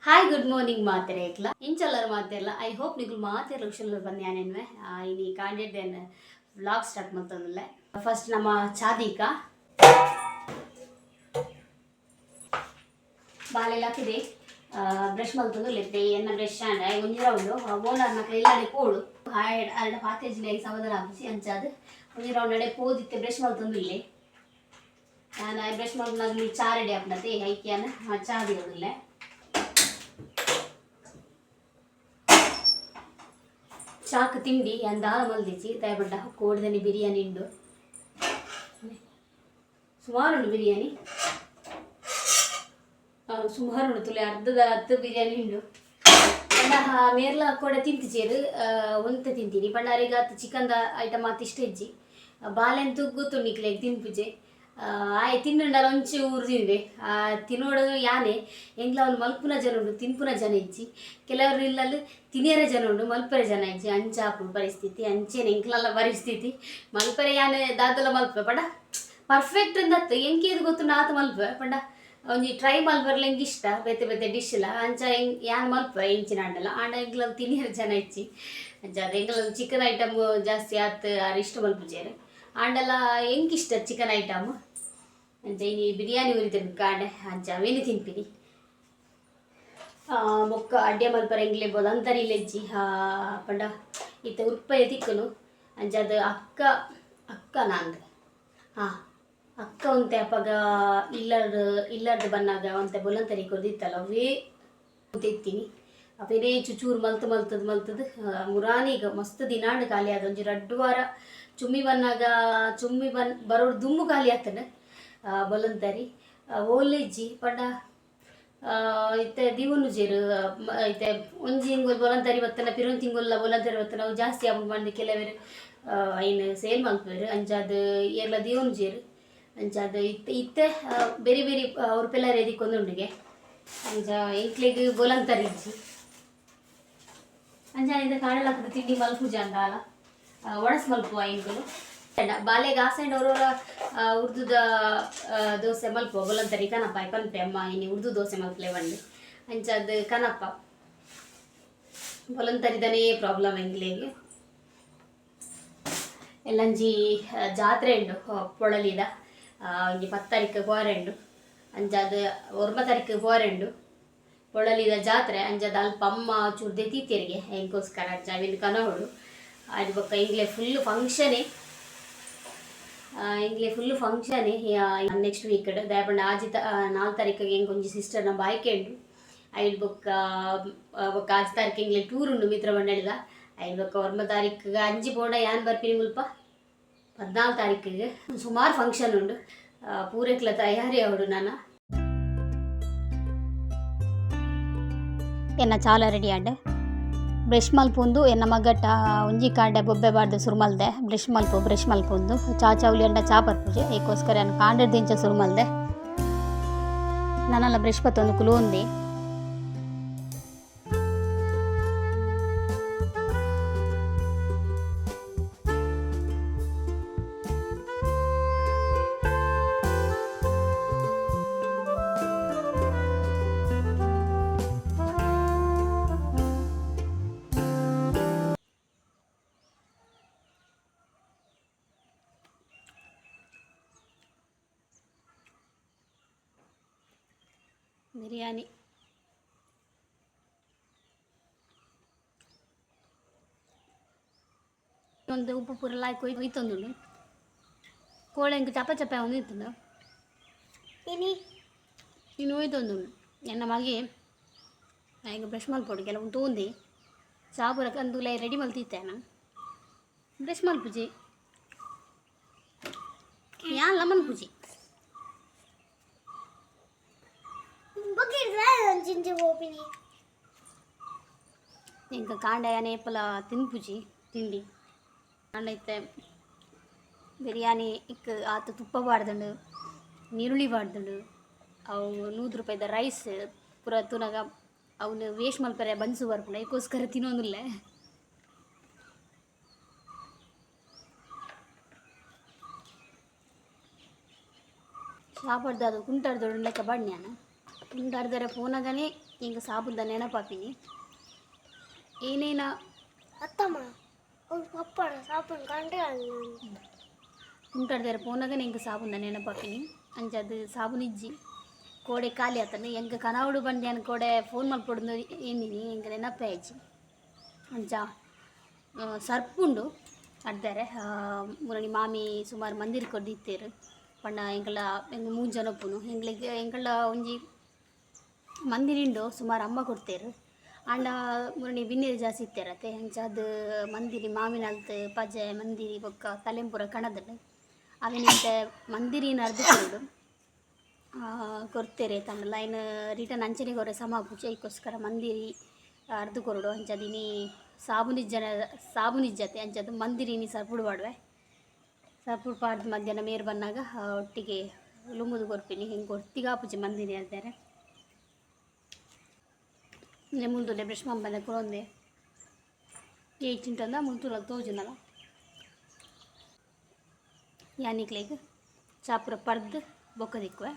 Hi, good morning ಮಾತೆರೆಗ್ಲ. ಇಂಚಲ್ಲರ್ ಮಾತೆರ್ಲ? I hope ನಿಗುಲ್ ಮಾತೆರ್ ಲಕ್ಷಣ ಬಂದ್ಯಾನೆನ್ವೆ. ಇನಿ ಕಾಂಡೆಡ್ದೇನ್ ವ್ಲಾಗ್ ಸ್ಟಾರ್ಟ್ ಮಲ್ತೊಂದುಲ್ಲೆ. ಫಸ್ಟ್ ನಮ್ಮ ಚಾದೀಕ ಬಾಲೆ ಲಕ್ಕಿದೆ ಬ್ರಷ್ ಮಲ್ತೊಂದು ಎನ್ನ ಬ್ರಷ್ ಆಂಡ ಒಂಜಿ ರೌಂಡ್ ಓನರ್ ನಕಲು ಇಲ್ಲಡೆ ಪೋಡು ಅರಡ ಪಾತೇಜಿನ ಸಮಾಧಾನ ಆಪುಜಿ. ಅಂಚಾದ್ ಒಂಜಿ ರೌಂಡ್ ಅಡೆ ಪೋದಿತ್ತೆ. ಬ್ರಷ್ ಮಲ್ತೊಂದು ಇಲ್ಲೆ. ನಾನು ಬ್ರಷ್ ಮಲ್ಪುನಾಗ ಚಾ ರೆಡಿ ಆಪುಂಡತೆ, ಐಕ್ಯಾನ ಚಾ ದಿಯೋದಿಲ್ಲ. ಚಾಕ್ ತಿಂಡಿ ಯಾನ್ ದಾಲ ಮಲ್ದಿಜಿ, ದಾಯೆಪಂಡ ಕೋಡಿದನಿ ಬಿರಿಯಾನಿ ಉಂಡು, ಸುಮಾರು ಉಂಡು ಬಿರಿಯಾನಿ. ಸುಮಾರು ಉಂಡು ತುಲೆ, ಅರ್ಧದ ಅರ್ಧ ಬಿರಿಯಾನಿ ಉಂಡು. ಪಂಡ ಮೇರ್ಲ ಕೋಡೆ ತಿಂತಿಜೆರ್, ಒಂತೆ ತಿಂತೀನಿ ಪಂಡ ಅರೆಗ್ ಆತ್ ಚಿಕನ್ದ ಐಟಮ್ ಆತ್ ಇಷ್ಟ ಇಜ್ಜಿ. ಬಾಲೆನ್ ಗೊತ್ತುಂಡು ನಿಕ್ಲೆಗ್, ತಿನ್ಪುಜೆ. ಆಯೆ ತಿನ್ನುಂಡಲ ಒಂಚೂರು ತಿನ್ನುವೆ. ತಿನ್ನೋಡು ಯಾನೆ. ಎಂಕ್ಲ ಅವ್ನು ಮಲ್ಪುನ ಜನ ಉಂಡು, ತಿನ್ಪುನ ಜನ ಇಜ್ಜಿ. ಕೆಲವರು ಇಲ್ಲಲ್ಲಿ ತಿನಿಯರೆ ಜನ ಉಂಡು, ಮಲ್ಪರೆ ಜನ ಇಜ್ಜಿ. ಅಂಚ ಆಪುಂಡು ಪರಿಸ್ಥಿತಿ. ಅಂಚೆನೆ ಎಂಕ್ಲಲ್ಲ ಪರಿಸ್ಥಿತಿ. ಮಲ್ಪರೆ ಯಾನೆ ದಾದಲ ಮಲ್ಪೆ, ಪಂಡ ಪರ್ಫೆಕ್ಟ್ ಅಂದತ್ತು. ಎಂಕೇದು ಗೊತ್ತುಂಡು ಆತ ಮಲ್ಪೆ. ಪಂಡ ಒಂಜಿ ಟ್ರೈ ಮಲ್ಪರ್ಲ ಎಂಕ್ ಇಷ್ಟ, ಬೇತೆ ಬೇತೆ ಡಿಶ್ ಲ. ಅಂಚ ಎಂಕ್ ಯಾನ್ ಮಲ್ಪೆ ಎಂಚಿನ ಆಂಡಲ. ಆಂಡ ಎಂಕ್ಲಲ್ಲಿ ತಿನಿಯರೆ ಜನ ಇಜ್ಜಿ. ಅಂಚ ಅದು ಎಂಕ್ಲಲ್ಲಿ ಚಿಕನ್ ಐಟಮ್ ಜಾಸ್ತಿ ಆತ್ ಆರ್ ಇಷ್ಟ ಮಲ್ಪುಜೆರ್. ಆಂಡಲ ಎಂಕ್ ಇಷ್ಟ ಚಿಕನ್ ಐಟಮ್. ಅಂಚ ಇನಿ ಬಿರಿಯಾನಿ ಉರಿತಿನ ಕಾಂಡೆ, ಅಂಚ ಅವೇನೆ ತಿನ್ಪಿನಿ. ಬೊಕ್ಕ ಅಡ್ಡೆ ಮಲ್ಪರೆ ಎಂಕ್ಲೆ ಬೊಲಂತರಿ ಇಜ್ಜಿ. ಪಂಡ ಇತ್ತೆ ಉರ್ಪೆರೆ ತಿಕ್ಕುನು. ಅಂಚ ಅದು ಅಕ್ಕ ಅಕ್ಕ ನಂದು ಹಾಂ ಅಕ್ಕ ಒಂತೆ ಅಪಗ ಇಲ್ಲಡ್ ಇಲ್ಲಡ್ದು ಬನ್ನಾಗ ಒಂತೆ ಬೊಲಂತರಿ ಕೊರ್ದಿತ್ತಲ್ಲ, ಅವೇ ಇತ್ತೀನಿ. ಅವೇನೇ ಚುಚೂರು ಮಲ್ತು ಮಲ್ತದ್ ಮಲ್ತದ್ ಮುರಾನಿಗ್ ಮಸ್ತ್ ದಿನಾಂಡ್ ಖಾಲಿ ಆದ. ಒಂಜಿ 2 ವಾರ ಚುಮ್ಮಿ ಬನ್ನಾಗ, ಚುಮ್ಮಿ ಬನ್ ಬರೋಡು ದುಂಬು ಖಾಲಿ ಆತನ ಬೊಲಂತರಿ. ಓಲೆಜ್ಜಿ ಪಂಡ ಇತ್ತೆ ದೀವೊನುಜೆರ್. ಇತ್ತೆ ಒಂಜಿ ತಿಂಗೊಲು ಬೊಲಂತರಿ ಬತ್ತನ, ಪಿರೊಂಜಿ ತಿಂಗೊಲ್ಲ ಬೊಲಂತರಿ ಬತ್ತನ, ಅವು ಜಾಸ್ತಿ ಆಪುಂಡು ಪಂದ್ ಕೆಲವೆರ್ ಐನ್ ಸೇಲ್ ಮಲ್ಪುವೆರ್. ಅಂಚಾದ್ ಏರ್ಲ ದೀವೊನುಜೆರ್. ಅಂಚಾದ್ ಇತ್ತೆ ಇತ್ತೆ ಬೇರೆ ಬೇರೆ ಉರ್ಪೆಲರಿ ತಿಕ್ಕೊಂದುಂಡುಗೆ. ಅಂಚ ಎಂಕ್ಲೆಗ್ ಬೊಲಂತರಿ ಇಜ್ಜಿ. ಅಂಚ ಇತ್ತೆ ಕಾಂಡೆ ತಿಂಡಿ ಮಲ್ಪುಜ ಅಂದಾಲ ಒಣಸ್ ಮಲ್ಪುವ ಎಂಕುಲು. ಬಾಲೆಗ್ ಆಸೆಂಡ್ ಒರೋರ ಉರ್ದುದ ದೋಸೆ ಮಲ್ಪುವ. ಬೊಲಂತರಿ ಕನಪ ಪನ್ಪೆ, ಅಮ್ಮ ಇನಿ ಉರ್ದು ದೋಸೆ ಮಲ್ಪಲೆ ಪಂದ್. ಅಂಚಾದ್ ಕನಪ. ಬೊಲಂತರಿದನೇ ಪ್ರಾಬ್ಲಮ್ ಎಂಕ್ಲೆಗ್. ಎಲ್ಲಂಜಿ ಜಾತ್ರೆ ಉಂಡು ಪೊಳಲಿದ. ಒಂಜಿ 10 ತಾರೀಕು ಪೋರೆ ಉಂಡು. ಅಂಚಾದ್ 9 ತಾರೀಕು ಪೋರೆ ಉಂಡು ಪೊಳಲಿದ ಜಾತ್ರೆ. ಅಂಚಾದ್ ಅಲ್ಪ ಅಮ್ಮ ಚೂರು ದೆತ್ತೀತೆರಿಗೆ ಎಂಕೋಸ್ಕರ. ಅಂಚ ಅವಿನ್ ಕನವೊಡು. ಅದು ಬೊಕ್ಕ ಎಂಕ್ಲೆ ಫುಲ್ ಫಂಕ್ಷನೇ, ಎಂಕ್ಲೆ ಫುಲ್ ಫಂಕ್ಷನ್ ನೆಕ್ಸ್ಟ್ ವೀಕ್. ದಾಯೆ ಪಂಡ ಆಜಿ 4 ತಾರೀಕಿಗೆ ಎಂಕ್ ಒಂಜಿ ಸಿಸ್ಟರ್ನ ಬಾಯ್ಕೆ ಉಂಡು. ಐಡ್ ಬೊಕ್ಕ ಬೊಕ್ಕ 6 ತಾರೀಕು ಎಂಕ್ಲೆ ಟೂರ್ ಉಂಡು ಮಿತ್ರ ಮಂಡಳಿದ. ಐಡ್ ಬೊಕ್ಕ 9 ತಾರೀಕಿಗೆ ಅಂಜಿ ಪೋಂಡ ಯಾನ್ ಬರ್ಪಿನಿ ಮುಲ್ಪ 14 ತಾರೀಕಿಗೆ. ಸುಮಾರು ಫಂಕ್ಷನ್ ಉಂಡು. ಪೂರೆಕ್ಲ ತಯಾರಿ ಆವೊಡು ನನ. ಎನ್ನ ಚಾಲ ರೆಡಿ ಆಂಡ್. ಬ್ರಷ್ ಮಲ್ಪುಂದು ಎನ್ನ ಮಗಟ ಒಂಜಿ ಕಾಂಡೆ ಬೊಬ್ಬೆ ಪಾಡ್ದ್ ಸುರು ಮಲ್ದೆ, ಬ್ರಷ್ ಮಲ್ಪು, ಬ್ರಷ್ ಮಲ್ಪುಂದು. ಚಾ ಚೌಲಿ ಅಂಡ ಚಾ ಪರ್ಪುಜೆ. ಐಕೋಸ್ಕರ ಯಾನ್ ಕಾಂಡೆಡ್ದಿಂಚ ಸುರು ಮಲ್ದೆ. ನನಲ ಬ್ರಷ್ ಪತ್ತೊಂದು ಕುಲೋಂದಿ. ಬಿರಿಯಾನಿ. ಒಂದು ಉಪ್ಪು ಪೂರ ಲಾಯ್ಕ್ ಒಯ್ತೊಂದುಂಡು. ಕೋಳೆ ಇಂಕ್ ಚಪ್ಪ ಚಪ್ಪೆ ಒಂದು ಇತ್ತುಂಡು. ಇನ್ನು ಒಯ್ತೊಂದುಂಡು. ಎನ್ನ ಮಗೆ ಈಗ ಬ್ರಷ್ ಮಲ್ಪೊಡು. ಕೆಲವು ತೂಂದಿ ಚಾ ಪೂರ ಕಂದುಲ ರೆಡಿ ಮಲ್ತಿತ್ತೆ. ನಾನು ಬ್ರಷ್ ಮಲ್ಪುಜಿ, ಯಾನ್ಲ ಮನ್ಪುಜಿ. ಒಂಜಿಂಚಿ ಪೋಪಿನಿ. ಎಂಕ ಕಾಂಡೆ ಯಾನ್ ಏಪಲ ತಿನ್ಪುಜಿ ತಿಂಡಿ. ಕಾಂಡೆ ಇತ್ತೆ ಬಿರಿಯಾನಿ ಇಕ್ ಆತ್ ತುಪ್ಪ ಪಾಡ್ದುಂಡು, ನೀರುಳ್ಳಿ ಪಾಡ್ದುಂಡು. ಅವು 100 ರೂಪಾಯಿದ ರೈಸ್ ಪೂರ ತೂನಗ ಅವ್ನು ವೇಸ್ಟ್ ಮಲ್ಪರೆ ಬನ್ಸು ಬರ್ಪುಂಡು. ಐಕೋಸ್ಕರ ತಿನ್ನೊಂದುಲ್ಲೆ. ಶಾಪಡ್ದು ಅದು ಕುಂಟಾಡ್ದೊಡು ಲೆಕ್ಕ ಬಣ್ಣಾನ. ತುಂಡಾರ್ದರೆ ಪೋನಗನೇ ಎಂಕ್ ಸಾಬುದ ನೆನಪಾಪಿನಿ ಏನೇನ. ಅತ್ತಮ್ಮ ಅವು ಪಪ್ಪಣ ಸಾಪುನ ಕಂಡ್ರೆ. ಕುಂಟಾಡ್ದಾರೆ ಪೋನಗನೇ ಎಂಕ್ ಸಾಬುಂದ ನೆನಪಾಪಿನಿ. ಅಂಚಾದ್ ಸಾಬುನ್ ಇಜ್ಜಿ, ಕೋಡೆ ಖಾಲಿ ಆತಂಡ್. ಎಂಕ್ ಕನವುಡು ಬಂಡಿ ಯಾನ್ ಕೋಡೆ ಫೋನ್ ಮಲ್ಪೊಡುಂದು ಎನ್ನಿನಿ, ಎಂಕ್ ನೆನಪೇ ಆಯಿಜಿ. ಅಂಚ ಸರ್ಪ್ ಉಂಡು ಅಡ್ದಾರೆ. ಮುರಣಿ ಮಾಮಿ ಸುಮಾರು ಮಂದಿರ ಕೊರ್ದಿತ್ತೆರ್ ಪಂಡ ಎಂಕಲ ಎಂಕ್ ಮೂಜಿ ಜನ ಉಪ್ಪುನು. ಎಂಕ್ಲೆಗ್ ಎಂಕಲ್ಡ ಒಂಜಿ ಮಂದಿರಿಂಡು ಸುಮಾರು ಅಮ್ಮ ಕೊರ್ತೆರ್. ಆಂಡ ಮುರಣಿ ಬಿನ್ನೆರ್ ಜಾಸ್ತಿ ಇತ್ತೆರತೆ, ಅಂಚಾದ್ ಮಂದಿರಿ ಮಾಮಿನಲ್ತ್ ಪಜೆ ಮಂದಿರಿ ಬೊಕ್ಕ ತಲೆಂಪುರ ಕಣದ್ಂಡ್. ಅವೆನ್ ಇತ್ತೆ ಮಂದಿರಿನ್ ಅರ್ದ್ ಕೊರೊಡು. ಕೊರ್ತೆರ್ ಏತಂಡಲ ಐನ್ ರಿಟರ್ನ್ ಅಂಚನೆ ಕೊರೆ ಸಮ ಆಪುಜಿ. ಐಕೋಸ್ಕರ ಮಂದಿರಿ ಅರ್ದ್ ಕೊರೊಡು. ಅಂಚಾದ್ ಇನಿ ಸಾಬೂನ್ ಇಜ್ಜನ, ಸಾಬೂನ್ ಇಜ್ಜತೆ, ಅಂಚಾದ್ ಮಂದಿರಿ ಇನಿ ಸರ್ಪುಡು ಪಾಡುವೆ. ಸರ್ಪುಡು ಪಾಡ್ದು ಮಧ್ಯಾಹ್ನ ಮೇರ್ ಬನ್ನಗ ಒಟ್ಟಿಗೆ ಲುಂಗುದು ಕೊರ್ಪಿನಿ. ಎಂಕ್ ಒರ್ತಿಗ್ ಆಪುಜಿ ಮಂದಿರಿ ಅರ್ದೆರೆ. ಮುಲ್ತುಲ್ಲೆ ಬ್ರಷ್ ಮಲ್ಪಂದೆ ಕುಲೊಂದೆ ಏಚಿಂಟಂದ ಮುಲ್ತುಲ ತೋಜುನಲ. ಯಾನಿಕ್ಲೆಗ್ ಚಾಪುರ ಪರ್ದ್ ಬೊಕ್ಕ ದಿಕ್ಕುವೆ.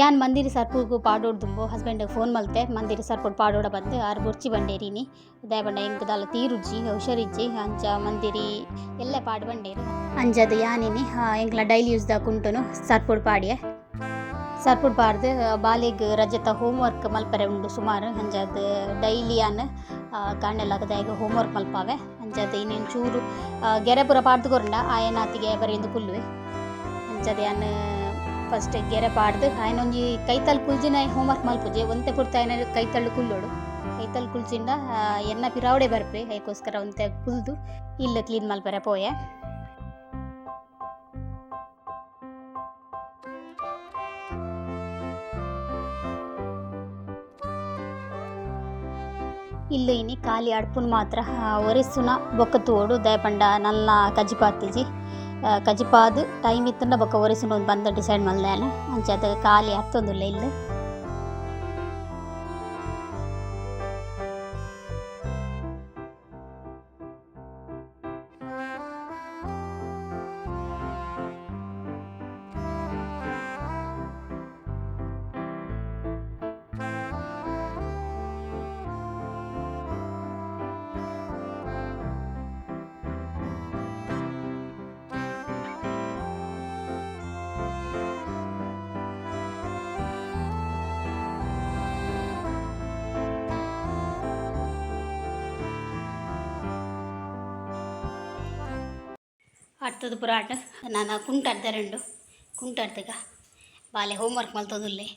ಯಾನ್ ಮಂದಿರಿ ಸರ್ಪುಗು ಪಾಡೋಡ್ದುಂಬು ಹಸ್ಬೆಂಡ್ ಫೋನ್ ಮಲ್ತೆ, ಮಂದಿರಿ ಸರ್ಪುಡು ಪಾಡೋಡ ಬಂದು. ಆರ್ ಬೊರ್ಚಿ ಬಂಡೇರಿನಿ, ದಾಯೆ ಪಂಡ ಎಂಕ್ ದಾಲ ತೀರುಜ್ಜಿ, ಹುಷಾರಿಜ್ಜಿ, ಅಂಚ ಮಂದಿರಿ ಎಲ್ಲ ಪಾಡ್ ಬಂಡೇರು. ಅಂಚದ ಯಾನಿನಿ ಎಂಕ್ಲ ಡೈಲಿ ಯೂಸ್ ದ ಕುಂಟುನು ಸರ್ಪುಡು ಪಾಡಿಯೆ. ಸರ್ಪುಡು ಪಾಡ್ದು ಬಾಲೆಗ್ ರಜೆತ ಹೋಮ್ವರ್ಕ್ ಮಲ್ಪರೆ ಉಂಡು ಸುಮಾರು. ಅಂಚಾದ್ ಡೈಲಿ ಯಾನ್ ಕಾಂಡೆಲಾಗದಾಯಗ ಹೋಮ್ವರ್ಕ್ ಮಲ್ಪಾವೆ. ಅಂಚಾದ್ ಇನ್ನೇನು ಚೂರು ಗೆರೆ ಪೂರ ಪಾಡ್ದು ಕೊರಂಡ ಆಯನಾತಿಗೆ ಬರೆಯೊಂದು ಕುಲ್ಲುವೆ. ಅಂಚಾದ್ ಯಾನ್ ಫಸ್ಟ್ ಗೆರೆ ಪಾಡ್ದು ಆಯನೊಂಜಿ ಕೈತಲ್ ಕುಲ್ಜಿನ ಹೋಮ್ವರ್ಕ್ ಮಲ್ಪುಜೆ. ಒಂತೆ ಪೊರ್ತು ಆಯನ ಕೈತಲ್ ಕುಲ್ಲೋಡು. ಕೈತಲ್ ಕುಲ್ಜಿಂಡ ಎನ್ನ ಪಿರಾವಡೆ ಬರ್ಪೆ. ಐಕೋಸ್ಕರ ಒಂತೆ ಕುಲ್ದು ಇಲ್ಲ ಕ್ಲೀನ್ ಮಲ್ಪರೆ ಪೋಯೆ. ಇಲ್ಲು ಇನಿ ಖಾಲಿ ಅಡ್ಪುನ್ ಮಾತ್ರ ಒರೆಸುನ ಬೊಕ್ಕ ತೂವೊಡು. ದಾಯೆ ಪಂಡ ನಲ್ಲ ಕಜಿಪಾತಿಜಿ. ಕಜಿಪಾದ್ ಟೈಮ್ ಇತ್ತುಂಡ ಬೊಕ್ಕ ಒರೆಸುನ ಬಂದ ಡಿಸೈಡ್ ಮಲ್ದಾನ. ಅಂಚಾದ್ ಖಾಲಿ ಅತ್ತೊಂದುಲ್ಲ ಇಲ್ಲು. ಅಡ್ತದ ಪುರಾಟ ನಾನು ಕುಂಟಾಡ್ದೆ ರೆಂಡು ಕುಂಟಾಡ್ದಗ ಬಾಲೆ ಹೋಮ್ವರ್ಕ್ ಮಲ್ತೊಂದುಲ್ಲೆ.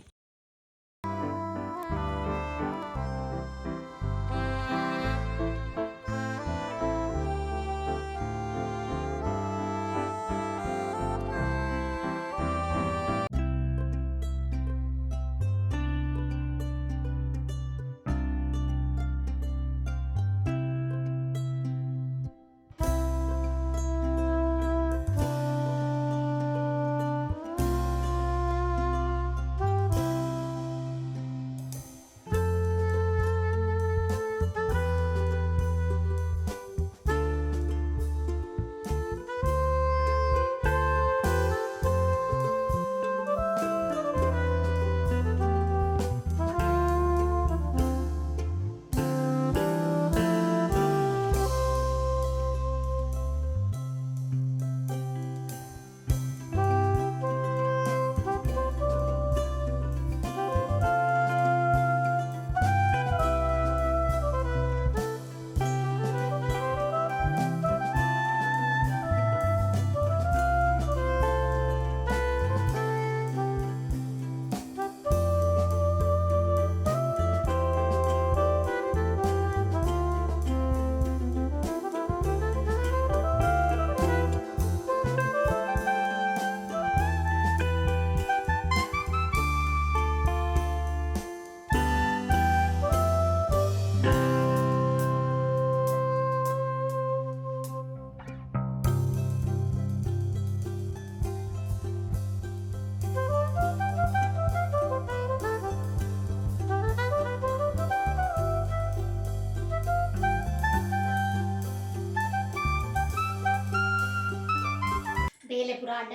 ಬೇಲೆ ಪುರಾಂಡ್,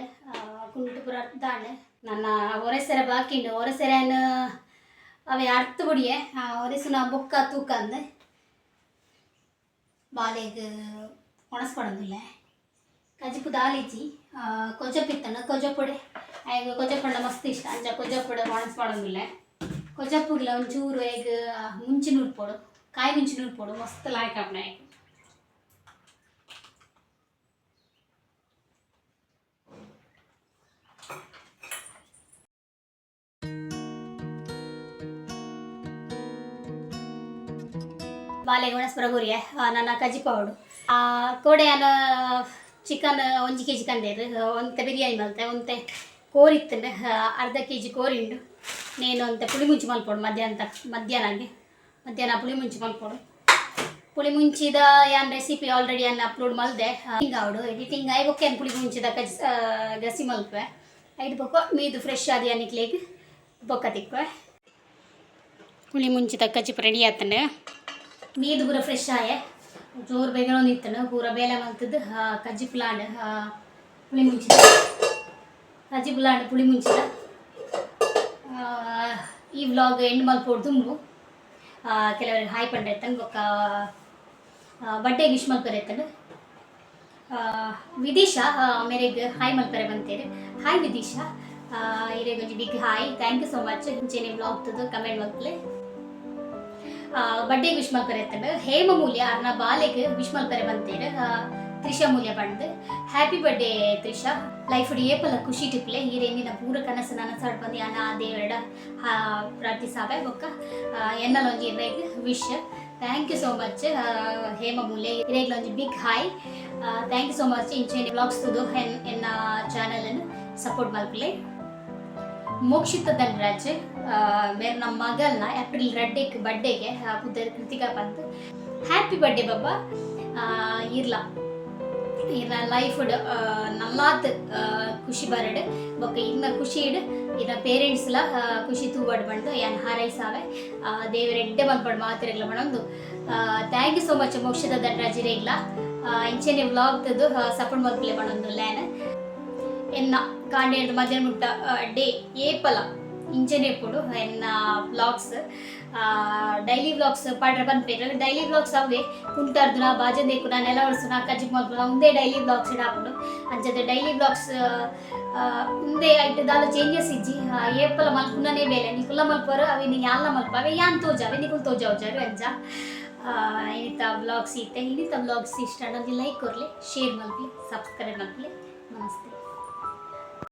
ಕುಂಟು ಪುರ ದಾಂಡ್. ನನ್ನ ಒರೆಸೆರೆ ಬಾಕಿ ಉಂಡು. ಒರೆಸೆರೆ ಅವೇ ಅರ್ಥ ಬುಡಿಯೆ ಒರೆಸುನ ಬೊಕ್ಕ ತೂಕ ಅಂದ್. ಬಾಲೆಗ್ ಒಣಸ್ ಪಡೊಂದುಲ್ಲೆ. ಕಜಿಪು ದಾಲಿಜಿ, ಕೊಜಪಿತ್ತನ ಕೊಜಪುಡೆ. ಆಯ್ಗ್ ಕೊಜಪಂಡ ಮಸ್ತ್ ಇಷ್ಟ. ಅಂಚ ಕೊಜಪುಡೆ ಒಣಸ್ ಪಾಡೊಂದುಲ್ಲೆ. ಕೊಜಪುಗ್ಲ ಒಂಚೂರು ಆಯ್ಗ್ ಮುಂಚಿ ನೂರ್ಪೊಡು, ಕಾಯಿ ಮುಂಚಿ ನೂರ್ಪೊಡು, ಮಸ್ತ್ ಲಾಯ್ಕ್ ಆಪುಂಡು ಆಯ್ಗ್. ಬಾಲೆಗ್ ಒಣಸ್ ಪೂರ ಗುರಿಯೆ ನನ್ನ ಕಜಿಪು ಆವೊಡು. ಕೋಡೆ ಯಾನ್ ಚಿಕನ್ 1 ಕೆಜಿ ಕಂದೇರು, ಒಂತೆ ಬಿರಿಯಾನಿ ಮಲ್ತೆ, ಒಂತೆ ಕೋರಿ ಇತ್ತಂಡು, ಅರ್ಧ ಕೆಜಿ ಕೋರಿ ಉಂಡು. ನೇನು ಒಂತೆ ಪುಳಿ ಮುಂಚಿ ಮಲ್ಪೊಡು ಮಧ್ಯಾಹ್ನ. ಮಧ್ಯಾಹ್ನಗೆ ಮಧ್ಯಾಹ್ನ ಪುಳಿ ಮುಂಚಿ ಮಲ್ಪೊಡು. ಪುಳಿ ಮುಂಚಿದ ಯಾನ್ ರೆಸಿಪಿ ಆಲ್ರೆಡಿ ಯಾನ್ ಅಪ್ಲೋಡ್ ಮಲ್ದೆ. ಎಡಿಟಿಂಗ್ ಆವಡು. ಎಡಿಟಿಂಗ್ ಆಯ್ ಬೊಕ್ಕ ಯಾನ್ ಪುಳಿ ಮುಂಚಿದ ಕಜ್ ಗಸಿ ಮಲ್ಪೆ. ಐದು ಬೊಕ್ಕ ಮೀದು ಫ್ರೆಶ್ ಆದಿ ಯಾನಿಕ್ಲೇಗ್ ಬೊಕ್ಕ ತಿಕ್ಕುವೆ. ಪುಳಿ ಮುಂಚಿದ ಕಜಿಪು ರೆಡಿ ಆತಂಡು. ಮೀದು ಪೂರ ಫ್ರೆಶ್ ಆಯೆ. ಜೋರು ಬೇಗನೊಂದು ಇತ್ತಂಡು. ಪೂರ ಬೇಲೆ ಮಲ್ತದ್ದು ಕಜ್ಜಿಪುಲಾಂಡ್ ಪುಳಿ ಮುಂಚಿದ ಕಜ್ಜಿಪುಲಾಂಡ್ ಪುಳಿ ಮುಂಚಿದ. ಈ ವ್ಲಾಗ್ ಎಂಡ್ ಮಲ್ಪೊಡು ದುಂಬು ಕೆಲವರಿಗೆ ಹಾಯ್ ಪಂಡ ಇತ್ತಂಡು, ಬೊಕ್ಕ ಬರ್ಡೇ ವಿಶ್ ಮಲ್ಪರೆ ಇತ್ತಂಡು. ವಿದಿಶಾ ಮೇರೆಗ್ ಹಾಯ್ ಮಲ್ಪರೆ ಬಂತೇರು. ಹಾಯ್ ವಿದಿಶಾ, ಇರೆಗ್ ಒಂಜಿ big hi. Thank you so much. ಇಂಚೆನೆ ವ್ಲಾಗ್ ತೂದು ಕಮೆಂಟ್ ಮಲ್ಪಲೆ. ಬರ್ಡೇ ವಿಶ್ ಮಲ್ಪರೆ ಇತ್ತಂಡು. ಹೇಮ ಮೂಲ್ಯ ಅರ್ನ ಬಾಲೆಗ್ ವಿಶ್ ಮಲ್ಪರೆ ಬಂತೇರು, ತ್ರಿಷಾ ಮೂಲ್ಯ ಪಂಡ್ದು. Happy birthday Trisha. ಲೈಫ್ ಏಪಲ ಖುಷಿ ಟಿಪ್ಲೆ. ಈರೆಂದಿನ ಪೂರ ಕನಸು ನನಸಾಡ್ ಬಂದು ಯಾನ ಆ ದೇವರಡ ಪ್ರಾರ್ಥಿಸಾವೆ. ಬೊಕ್ಕ ಎನ್ನಲ ಒಂಜಿ ಇರೆಗ್ wish. Thank you so much Hema Moolya, ಇರೆಗ್ಲ ಒಂಜಿ big hi. Thank you so much. ಇಂಚೆನೆ ವ್ಲಾಗ್ಸ್ ತೂದು ಎನ್ನ ಚಾನಲ್ ಅನ್ನು ಸಪೋರ್ಟ್ ಮಲ್ಪಲೆ. ಮೋಕ್ಷಿತ ಧನರಾಜ್ ಮೇರ್ ನಮ್ಮ ಮಗಲ್ನ ಏಪ್ರಿಲ್ 2ಕ್ಕೆ ಬರ್ಡೇಗೆ, ಪುದರ್ ಕೃತಿಕಾ ಪಂತ್. ಹ್ಯಾಪಿ ಬರ್ಡೇ ಬಾಬಾ. ಇರ್ಲ ಇರ್ನ ಲೈಫ್ ನಲ್ಲಾತ್ ಖುಷಿ ಬರಡ್. ಬೊಕ್ಕ ಇರ್ನ ಖುಷಿ ಇಡ್ ಇರ್ನ ಪೇರೆಂಟ್ಸ್ಲ ಖುಷಿ ತೂವಡ್ ಬಂದು ಯಾನ್ ಹಾರೈಸಾವೆ. ದೇವರ ಎಡ್ಡೆ ಮಲ್ಪಡ್ ಮಾತಿರಗ್ಲ ಪಣೊಂದು, thank you so much Mokshita Dhanraj ಇರೆಗ್ಲ. ಇಂಚೆನೆ ವ್ಲಾಗ್ ತದು ಸಪೋರ್ಟ್ ಮಲ್ಪಲೆ ಪಣೊಂದು ಲ್ಯಾನ್. ಎನ್ನ ಕಾಂಡೆ ಮಧ್ಯಾಹ್ನ ಮುಟ್ಟ ಡೇ ಏಪಲ ಇಂಚೆನೆ ಇಪ್ಪುಂಡು. ಎನ್ನ ವ್ಲಾಗ್ಸ್ ಡೈಲಿ ವ್ಲಾಗ್ಸ್ ಪಾಡ್ರೆ ಪನ್ಪೇರು. ಡೈಲಿ ವ್ಲಾಗ್ಸ್ ಅವೇ ಕುಂಟಾರ್ದುನ, ಬಾಜನ್ ದೇಕುನ, ನೆಲ ಒರೆಸುನ, ಕಜ್ಜಿ ಮಲ್ಪುನ, ಉಂದೇ ಡೈಲಿ ವ್ಲಾಗ್ಸ್ ಇಡಾಪುಂಡು. ಅಂಚದ ಡೈಲಿ ವ್ಲಾಗ್ಸ್ ಉಂದೇ. ಐಟ್ ದಾಲ ಚೇಂಜಸ್ ಇಜ್ಜಿ. ಏಪಲ ಮಲ್ಪುನನೇ ಬೇಲೆ. ನಿಕುಲ ಮಲ್ಪರು ಅವೆ ಯಾನ್ಲ ಮಲ್ಪ ಅವೆ, ಯಾನ್ ತೋಜಾವೆ, ನಿಕುಲ್ ತೋಜಾವುಜಾರು. ಅಂಚ ಇನಿತ ವ್ಲಾಗ್ಸ್ ಇತ್ತೆ. ಇನಿತ ವ್ಲಾಗ್ಸ್ ಇಷ್ಟ ಒಂಜಿ ಲೈಕ್ ಕೊರ್ಲೆ, ಶೇರ್ ಮಲ್ಪಲೆ, ಸಬ್ಸ್ಕ್ರೈಬ್ ಮಲ್ಪಲೆ. ನಮಸ್ತೆ.